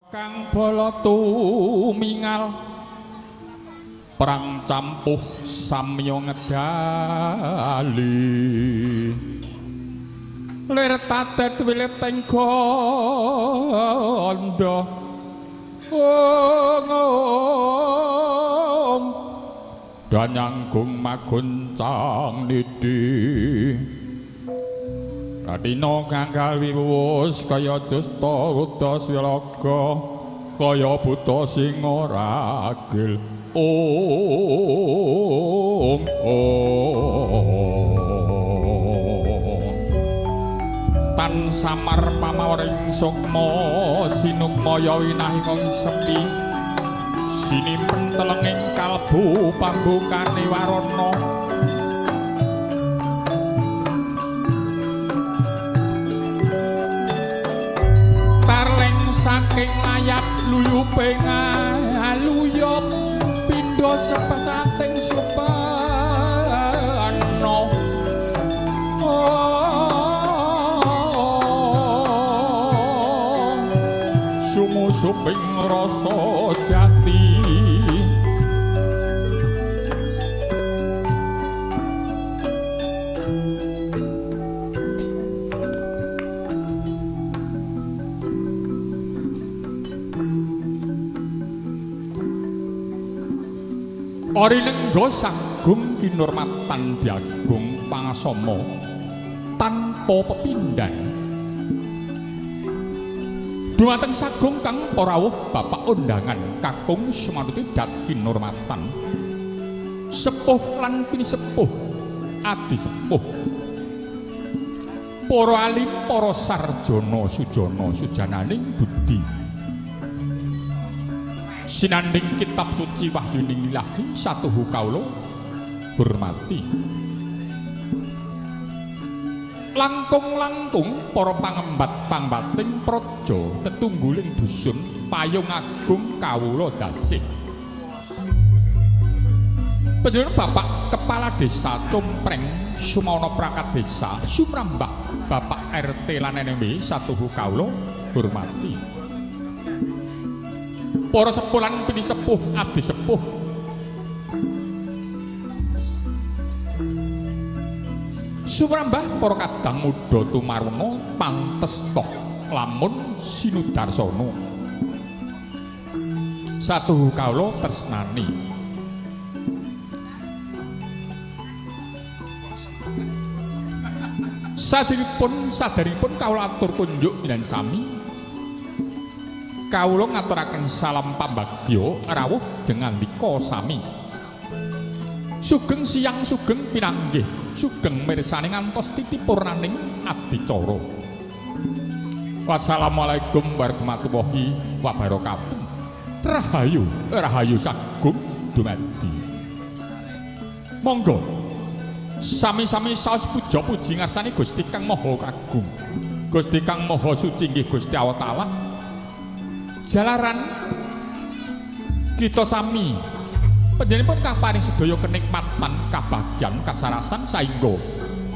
Kang bala tumingal perang campuh samya ngedali lir tatet wileteng gandha ong danyanggung magoncang nidhi Radina kang wiwus kaya dusta wuda swilaga kaya buta sing ora agil ong tan samar pamawring sukma sinukmaya winahing sepi sinimpen telenging kalbu pambukane warana tarleng saking layap luyupe ngaluyup pindha sepesating supena sumusuping rasa jati Ori lenggo sagung kinurmatan diagung pangasama tanpa pepindhan dumateng sagung kang parawuh bapak undangan kakung sumanuti dat kinurmatan sepuh lan pinisepuh adi sepuh para alim para sarjana sujana sujananing budi sinanding kitab suci wahyuning ilahi satuhu kawula hormati langkung-langkung para pangembat pangbating praja tetungguling dusun payung agung kawula dasih panjenengan Bapak Kepala Desa Compreng Sumawana Perangkat Desa sumrambah Bapak RT lan NMW satuhu kawula hormati para sepuh lan pinisepuh abdi sepuh sumrambah para kadang muda tumaruna pantes toh lamun sinudarsana satuhu kawula tresnani sadaripun kawula atur kunjuk lan sami kawula ngaturaken salam pambagya rawuh jengandika sami sugeng siang sugeng pinanggih sugeng mirsani ngantos titipurnaning adicara. Wassalamualaikum warahmatullahi wabarakatuh. Rahayu rahayu sagung dumadi. Monggo sami-sami saos puja puji ngarsani Gusti Kang Maha Kagung, Gusti Kang Maha Suci nggih Gusti Allah Ta'ala. Jalaran kita sami panjenenganipun kang paring sedaya kenikmatan kabagyan kasarasan saengga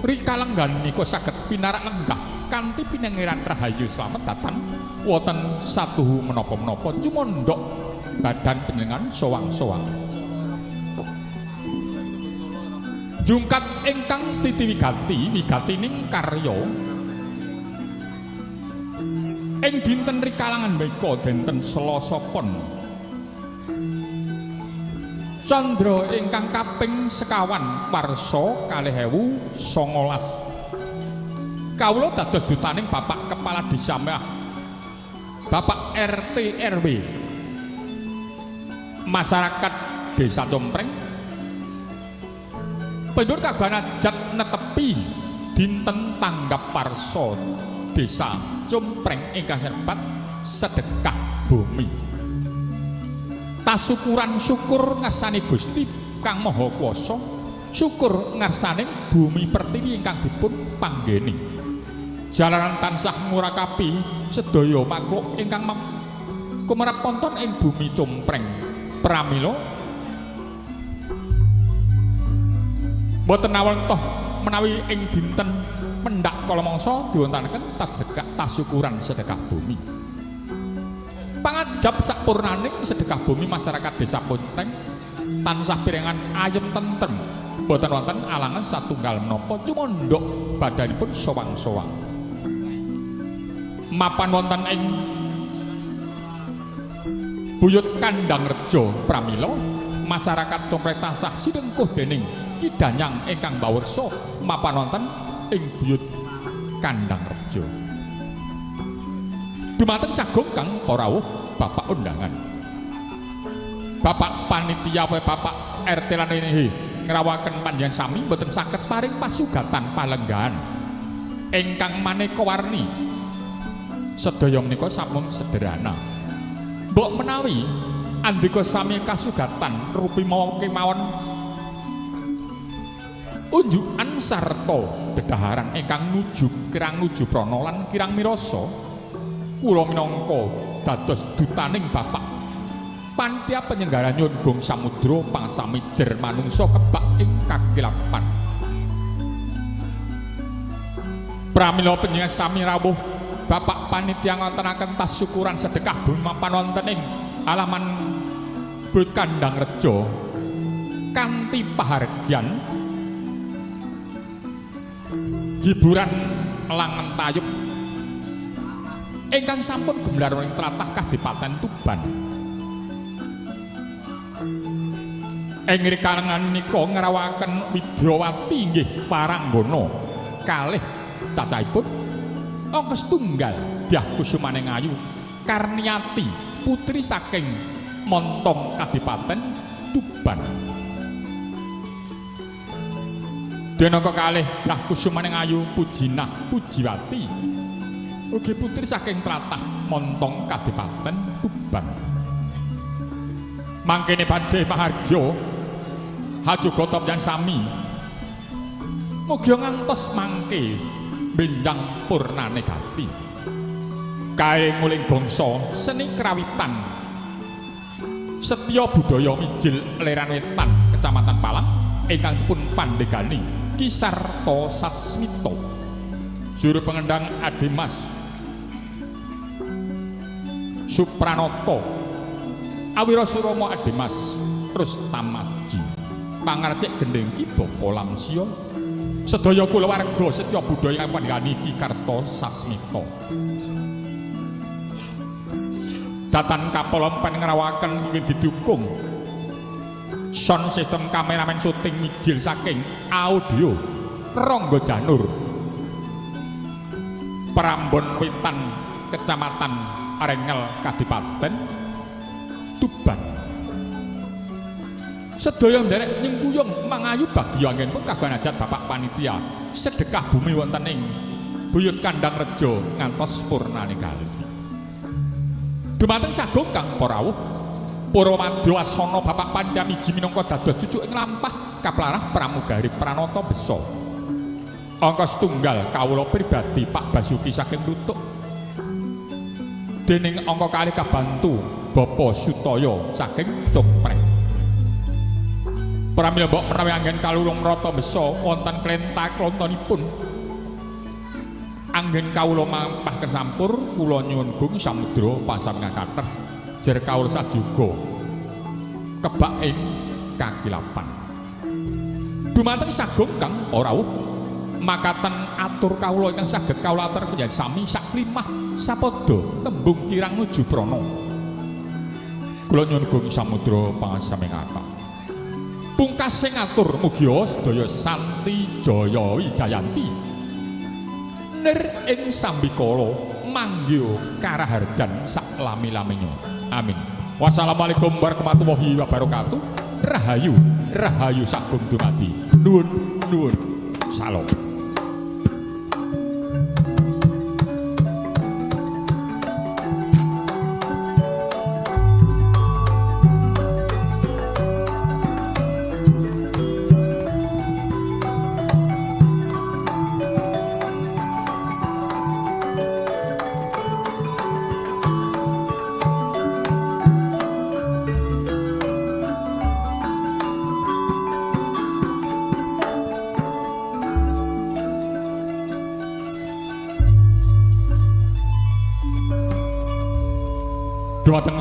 rika lenggan nika saged pinarak lenggah kanthi pinangeran rahayu slamet datan wonten satuhu menapa-menapa cumandhak badan panjenengan sowang-sowang jungkat ingkang titi wigati wigatining karya ing dinten rikalangan menika dinten Selasa Pon candra ingkang kaping sekawan warsa 2019 kawula dados dutaning Bapak Kepala Desa Bapak RT RW masyarakat Desa Compreng panjenengan kagungan ajat netepi dinten tanggap warsa Desa Compreng ingkang sinebat sedekah bumi. Tasukuran syukur ngarsane Gusti Kang Maha Kuwasa, syukur ngarsane bumi pertiwi ingkang dipun panggeni. Jalaran tansah ngurakapi sedaya makhluk ingkang kumerap wonten ing bumi Compreng. Pramila boten awon toh menawi ing dinten mendhak kala mangsa diwontenaken tasyukuran sedekah bumi. Pangajap sakpurnaning sedekah bumi masyarakat desa Ponteng tansah pirengan ayem tentrem, boten wonten alangan satunggal menapa cumondhok badanipun sowang-sowang. Mapan wonten ing Buyut Kandang Rejo pramila masyarakat Compreng tansah sinengkuh dening Ki Danyang ingkang bawersa mapan wonten ing Buyut Kandang Rejo. Dumateng sagung kang para rawuh bapak undangan, bapak panitia, bapak RT lan ini ngrawaken panjenengan sami boten saged paring pasugatan palenggahan ingkang maneka warni. Sedaya menika sampun sederhana. Mbok menawi andika sami kasugatan rupi mawa kemawon unjukan sarta dedaharan ingkang nuju kirang nuju prana lan kirang mirasa, kula minangka dados dutaning bapak panitia penyenggara nyuwun gung samudra pangsami jer manungsa kebak ing kakilapan. Pramila panjenengan sami rawuh bapak panitia ngontenaken tas syukuran sedekah bumi mapan wonten ing alaman Buyut Kandang Rejo kanthi pahargyan hiburan langen tayub ingkang sampun gemelar ing tlatah Kadipaten Tuban. Ing rikalengan nika ngrawaken Widyawati inggih Paranggana kalih cacahipun angka setunggal Dyah Kusumaning Ayu Karniati putri saking Montong Kadipaten Tuban. Dene angka kalih Dyah Kusumaning Ayu Pujinah Pujiwati ugi putri saking tlatah Montong Kadipaten Tuban. Mangkene badhe mahargya hajuga panjenengan sami mugi ngantos mangke benjang purnane gati. Kae nguling gongso seni krawitan setya budaya mijil leran wetan Kecamatan Palang ingkang dipun pandhegani Ki Sarto Sasmito, juru pengendang Adimas Supranoto, Awira Surama Adimas Rustamaji, pangarcik gendhing Ki Bapa Lamsia, sedaya kulawarga setya budaya pandhegani Ki Karto Sasmito. Datan kapolompen ngrawaken mungkin didukung sound system kameramen syuting mijil saking audio Ronggo Janur Prambon Wetan Kecamatan Rengel Kadipaten Tuban. Sedaya nderek nyengkuyung mangayu bagya anggenipun kagungan hajat bapak panitia sedekah bumi wonten ing Buyut Kandang Rejo ngantos purnane kali. Dumateng sagung kang para rawuh Purwamadya wasana bapak panitia miji minangka dados cucu ing lampah kaplarah pramugari Pranata Besa. Angka setunggal kawula pribadi Pak Basuki saking Rutuk. Dening angka kalih kabantu Bapak Sutoyo saking Compreng. Pramila mbok menawi anggen kawula nrata besa wonten klenta-klontonipun anggen kawula mampahken sampur kula nyuwun gung samudra pasamingan kathah jer kawula sajuga kebak ing kakilapan. Dumateng sagung kang rawuh makaten atur kawula ingkang saged kawula atur panjenengan sami saklimah sapada tembung kirang nuju prana. Kula nyuwun gung samudra pasamingan kathah. Pungkasing atur mugia sedaya santi jaya wijayanti nir ing sambikala manggya karaharjan saklami-laminya. Amin. Wassalamualaikum warahmatullahi wabarakatuh. Rahayu rahayu sagung dumadi. Nuwun nuwun salam.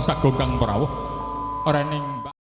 Sagung kang prawuh rening.